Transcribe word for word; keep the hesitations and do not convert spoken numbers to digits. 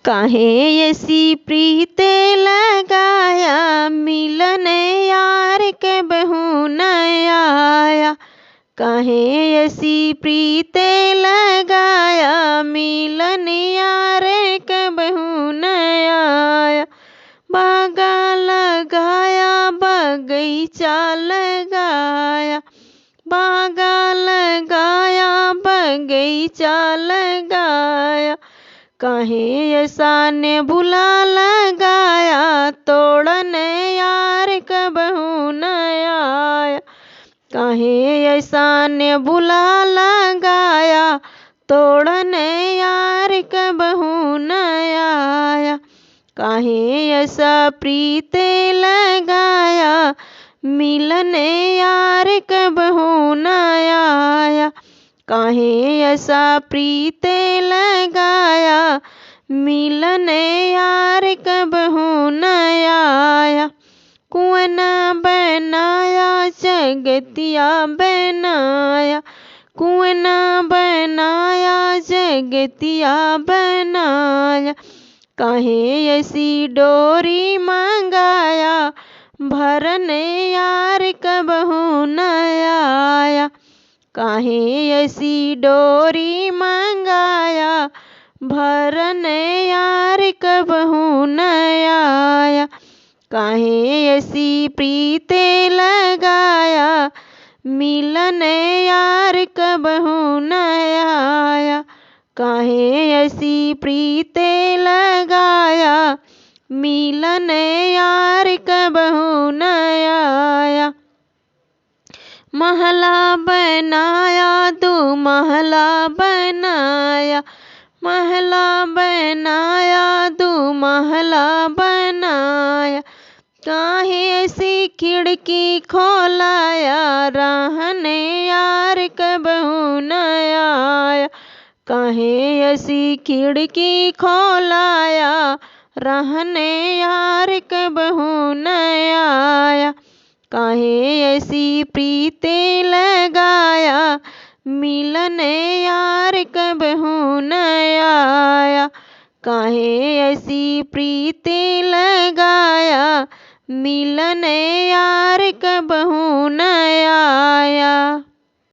काहे ऐसी प्रीते लगाया, मिलन यार कबहू न आया। काहे ऐसी प्रीते लगाया, मिलन यार कबहू न आया। बागा लगाया, बगीचा लगाया, बागा लगाया, बगीचा लगाया। काहे ऐसा ने बुला लगाया, तोड़न यार कबहू न आया। काहे ऐसा ने बुला लगाया, तोड़न यार कबहू न आया। काहे ऐसा प्रीते लगाया, मिलन यार कबहू न आया। काहे ऐसा प्रीते लगाया, मिलन यार कबहू न आया। कुआँ बनाया, जगतिया बनाया, कुआँ बनाया, जगतिया बनाया। काहे ऐसी डोरी मंगाया, भरन यार कबहू न आया। काहे ऐसी डोरी मंगाया, भरन यार कबहू न आया। काहे ऐसी प्रीते लगाया, मिलन यार कबहू न आया। काहे ऐसी प्रीते लगाया, मिलन यार कबहू न आया। महला बनाया, दू महला बनाया, महला बनाया, दू महला बनाया। काहे ऐसी खिड़की खोलाया, रहन यार कबहू न आया। काहे ऐसी खिड़की खोलाया, रहन यार कबहू न आया। काहे ऐसी प्रीते लगाया, मिलन यार कबहू न आया। काहे ऐसी प्रीते लगाया, मिलन यार कबहू न आया।